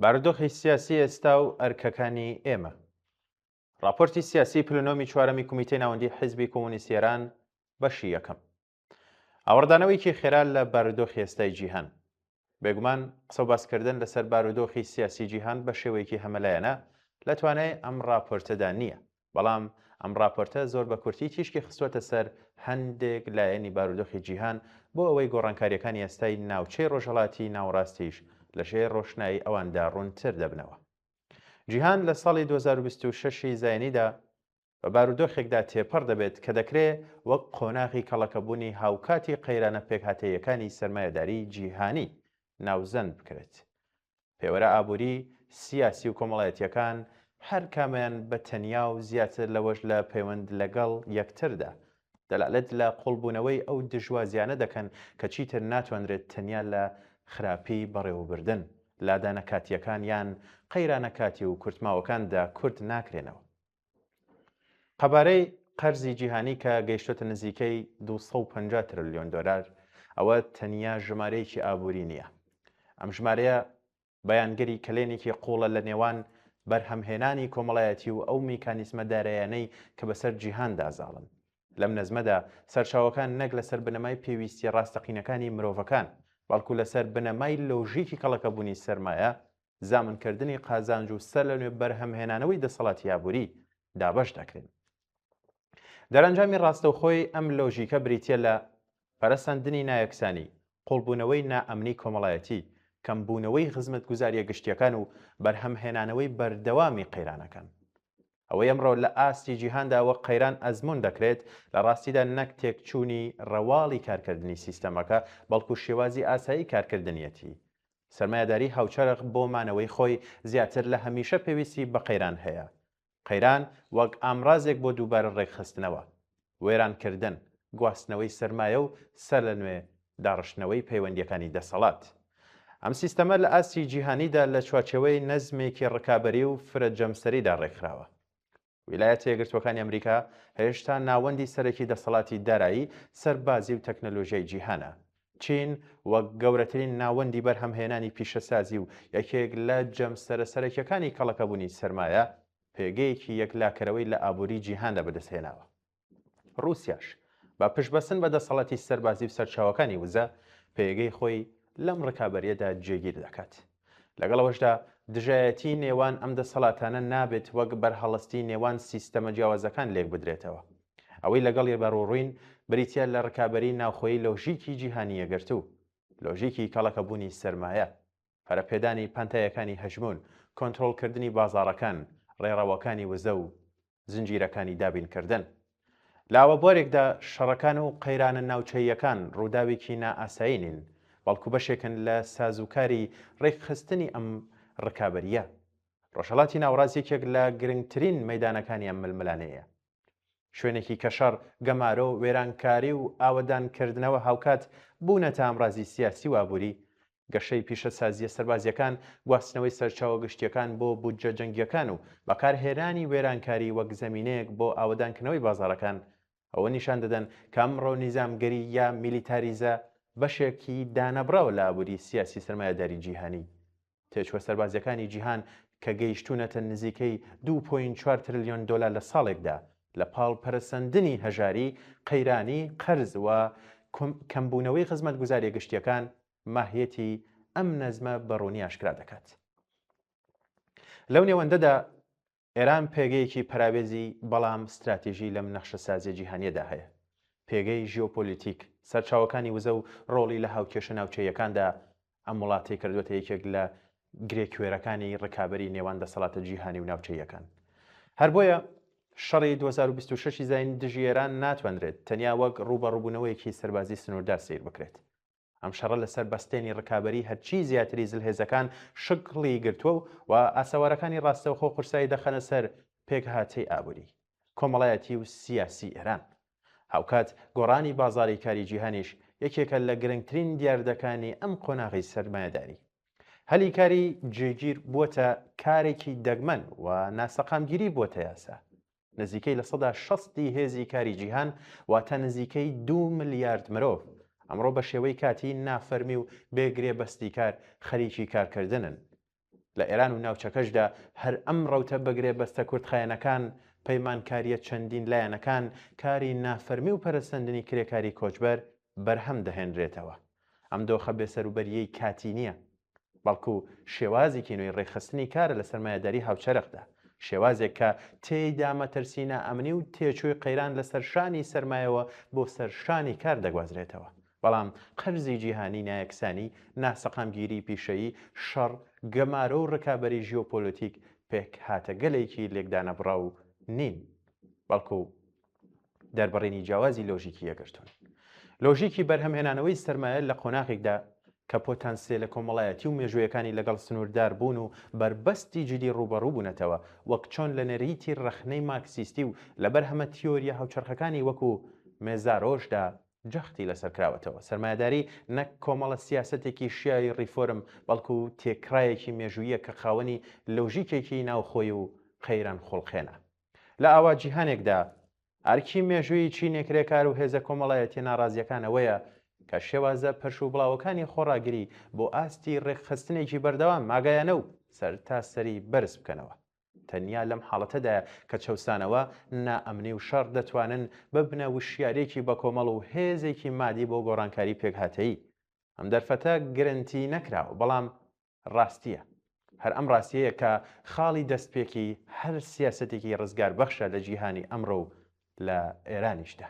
بارودۆخی سیاسی ئێستا و ئەرکەکانی ئێمە. ڕاپۆرتی سیاسی پلنۆمی چوارەمی کومیتەی ناوەندی حیزبی کۆمۆنیستی ئێران بەشی یەکەم. ئاوڕدانەوەیەکی خێرا لە بارودۆخی ئێستای جیهان. بێگومان قسە و باسکردن لەسەر بارودۆخی سیاسی جیهان بە شێوەیەکی هەمەلایەنە لە توانای ئەم ڕاپۆرتەدا نییە، بەڵام ئەم ڕاپۆرتە زۆر بە کورتی تیشکی خستووەتە سەر هەندێک لایەنی بارودۆخی جیهان بۆ ئەوەی گۆڕانکارییەکانی ئێستای ناوچەی ڕۆژهەڵاتی ناوەڕاستیش لە ژێر ڕۆشنایی ئەواندا ڕوونتر دەبنەوە. جیهان لە ساڵی 2026 ی زاینیدا بە بارودۆخێکدا تێپەڕ دەبێت کە دەکرێ وەک قۆناغی کەڵەکەبوونی هاوکاتی قەیرانە پێکهاتەییەکانی سەرمایەداریی جیهانی ناوزەند بکرێت. پێوەرە ئابووری، سیاسی و کۆمەڵایەتییەکان هەر کامەیان بە تەنیا و زیاتر لەوەش لە پەیوەند لەگەڵ یەکتردا، دەلالەت لە قووڵبوونەوەی ئەو دژوازییانە دەکەن کە چیتر ناتوانرێت تەنیا لە خراپیی بەڕێوەبردن، لادانە کاتییەکان یان قەیرانە کاتی و کورتماوەکاندا کورت ناکرێنەوە. قەبارەی قەرزی جیهانی کە گەیشتۆتە نزیکەی 250 ترلیۆن دۆلار، ئەوە تەنیا ژمارەیەکی ئابووری نییە. ئەم ژمارەیە بەیانگەری کەلێنێکی قووڵە لە نێوان بەرهەمهێنانی کۆمەڵایەتی و ئەو میکانیزمە دارایانەی کە بەسەر جیهاندا زاڵن. لەم نەزمەدا سەرچاوەکان نەک لەسەر بنەمای پێویستییە ڕاستەقینەکانی مرۆڤەکان، بەڵکو لەسەر بنەمای لۆژیکی کەڵەکەبوونی سەرمایە زامنکردنی قازانج و سەرلەنوێ بەرهەمهێنانەوەی دەسەڵاتی ئابووری دابەش دەکرێن. دەرەنجامی ڕاستەوخۆی ئەم لۆژیکە بریتییە لە پەرەسەندنی نایەکسانی، قووڵبوونەوەی نائەمنی کۆمەڵایەتی، کەمبوونەوەی خزمەتگوزارییە گشتییەکان و بەرهەمهێنانەوەی بەردەوامی قەیرانەکان. ئەوەی ئەمڕۆ لە ئاستی جیهاندا وەک قەیران ئەزموون دەکرێت، لە ڕاستیدا نەک تێکچوونی ڕەواڵی کارکردنی سیستەمەکە، بەڵکو شێوازی ئاسایی کارکردنیەتی. سەرمایەداری هاوچەرخ بۆ مانەوەی خۆی زیاتر لە هەمیشە پێویستی بە قەیران هەیە. قەیران وەک ئامرازێک بۆ دووبارە ڕێکخستنەوە، وێرانکردن، گواستنەوەی سەرمایە و سەرلەنوێ داڕشتنەوەی پەیوەندییەکانی دەسەڵات. ئەم سیستەمە لە ئاستی جیهانیدا لە چوارچێوەی نەزمێکی ڕکابەری و فرە جەمسەریدا ڕێکخراوە. ویلایەتە یەکگرتووەکانی ئەمریکا هێشتا ناوەندی سەرەکی دەسەڵاتی دارایی، سەربازی و تەکنەلۆژیای جیهانە. چین وەک گەورەترین ناوەندی بەرهەمهێنانی پیشەسازی و یەکێک لە جەمسەرە سەرەکیەکانی کەڵەکەبوونی سەرمایە، پێگەیەکی یەکلاکەرەوەی لە ئابووری جیهاندا بەدەستهێناوە. ڕووسیاش بە پشتبەستن بە دەسەڵاتی سەربازی و سەرچاوەکانی وزە، پێگەی خۆی لەم ڕکابەرییەدا جێگیر دەکات. لەگەڵ ئەوەشدا دژایەتی نێوان ئەم دەسەڵاتانە نابێت وەک بەرهەڵستی نێوان سیستەمە جیاوازەکان لێکبدرێتەوە. ئەوەی لەگەڵی بەڕووڕووین بریتییە لە ڕکابەریی ناوخۆیی لۆژیکی جیهانی یەکگرتوو، لۆژیکی کەڵەکەبوونی سەرمایە، پەرەپێدانی پانتایەکانی هەژموون، کۆنترۆڵکردنی بازاڕەکان، ڕێڕەوەکانی وزە و زنجیرەکانی دابینکردن. لە ئاوابوارێکدا شەڕەکان و قەیرانە ناوچەییەکان ڕووداوێکی نائاسایی نین، بەڵکو بەشێکن لە سازوکاری ڕێکخستنی ئەم ڕکابەرییە. ڕۆژهەڵاتی ناوەڕاست یەکێک لە گرنگترین مەیدانەکانی ئەم ململانێیە. شوێنێکی کە شەڕ، گەمارۆ، وێرانکاری و ئاوەدانکردنەوە هاوکات بوونەتە ئامرازی سیاسی و ئابووری، گەشەی پیشەسازییە سەربازییەکان، گواستنەوەی سەرچاوە گشتییەکان بۆ بودجە جەنگییەکان و بەکارهێنانی وێرانکاری وەک زەمینەیەک بۆ ئاوەدانکردنەوەی بازاڕەکان، ئەوە نیشان دەدەن کە ئەمڕۆ نیزامگەری یا میلیتاریزە بەشێکی دانەبڕاوە لە ئابووری سیاسی سەرمایەداری جیهانی. تێچووە سەربازییەکانی جیهان کە گەیشتوونەتە نزیکەی 2.4 ترلیۆن دۆلار لە ساڵێکدا، لە پاڵ پەرەسەندنی هەژاری، قەیرانی قەرز و کەمبوونەوەی خزمەتگوزارییە گشتییەکان، ماهیەتی ئەم نەزمە بە ڕوونی ئاشکرا دەکات. لەو نێوەندەدا ئێران پێگەیەکی پەراوێزی بەڵام ستراتیژی لەم نەخشەسازیە جیهانیەدا هەیە. پێگەی ژیۆپۆلیتیک، سەرچاوەکانی وزە و ڕۆڵی لە هاوکێشە ناوچەییەکاندا ئەم وڵاتەی کردووەتە یەکێک لە گرێ کوێرەکانی ڕکابەری نێوان دەسەڵاتە جیهانی و ناوچەییەکان. هەر بۆیە شەڕی 2026 زایینی دژی ئێران ناتوانرێت تەنیا وەک ڕووبەڕووبوونەوەیەکی سەربازی سنووردار سەیر بکرێت. ئەم شەڕە لەسەر بەستێنی ڕکابەری هەرچی زیاتری زلهێزەکان شکڵی گرتووە و ئاسەوارەکانی ڕاستەوخۆ قورسایی دەخەنە سەر پێکهاتەی ئابووری، کۆمەڵایەتی و سیاسی ئێران. هاوکات گۆڕانی بازاڕی کاری جیهانیش یەکێکە لە گرنگترین دیاردەکانی ئەم قۆناغەی سەرمایەداری. هەلی کاری جێگیر بووەتە کارێکی دەگمەن و ناسەقامگیری بووەتە یاسا. نزیکەی 60% ی هێزی کاری جیهان، واتە نزیکەی دوو ملیارد مرۆڤ، ئەمڕۆ بە شێوەی کاتی، نافەرمی و بێ گرێبەستی کار خەریکی کارکردنن. لە ئێران و ناوچەکەشدا هەر ئەم ڕەوتە بە گرێبەستە کورتخایەنەکان، پەیمانکارییە چەندین لایەنەکان، کاری نافەرمی و پەرەسەندنی کرێکاری کۆچبەر بەرهەم دەهێنرێتەوە. ئەم دۆخە بێسەروبەرییەی کاتی نییە، بەڵکو شێوازێکی نوێی ڕێکخستنی کارە لە سەرمایەداری هاوچەرخدا، شێوازێک کە تێیدا مەترسی نائەمنی و تێچووی قەیران لە سەر شانی سەرمایەوە بۆ سەر شانی کار دەگوازرێتەوە. بەڵام قەرزی جیهانی، نایەکسانی، ناسەقامگیریی پیشەیی، شەڕ، گەمارۆ و ڕکابەری ژیۆپۆلۆتیک پێکهاتەگەلێکی لێکدانەبڕاو نین، بەڵکو دەربڕینی جیاوازی لۆژیکی یەکگرتوون. لۆژیکی بەرهەمهێنانەوەی سەرمایە لە قۆناغێکدا کە پۆتانسێلە کۆمەڵایەتی و مێژوویەکانی لەگەڵ سنوورداربوون و بەربەستی جیدی ڕووبەڕوو بوونەتەوە، وەک چۆن لە نەریتی ڕەخنەی مارکسیستی و لە بەرهەمە تیۆرییە هاوچەرخەکانی وەکو مێزارۆشدا جەختی لەسەر کراوەتەوە، سەرمایەداری نەک کۆمەڵە سیاسەتێکی شیاوی ڕیفۆرم، بەڵکو تێکڕایەکی مێژوویە کە خاوەنی لۆژیکێکی ناوخۆی و قەیرانخوڵقێنە. لە ئاوا جیهانێکدا، ئەرکی مێژوویی چینی کرێکار و هێزە کۆمەڵایەتیە ناڕازیەکان ئەوەیە کە شێوازە پەرشوبڵاوەکانی خۆڕاگری بۆ ئاستی ڕێکخستنێکی بەردەوام، ئاگایانە و سەرتاسەری بەرز بکەنەوە. تەنیا لەم حاڵەتەدایە کە چەوسانەوە، نائەمنی و شەڕ دەتوانن ببنە وشیارییەکی بەکۆمەڵ و هێزێکی مادی بۆ گۆڕانکاری پێکهاتەیی. ئەم دەرفەتە گرەنتی نەکراوە، بەڵام ڕاستییە. هەر ئەم ڕاستییەیە کە خاڵی دەستپێکی هەر سیاسەتێکی ڕزگاربەخشە لە جیهانی ئەمڕۆ و لە ئێرانیشدا.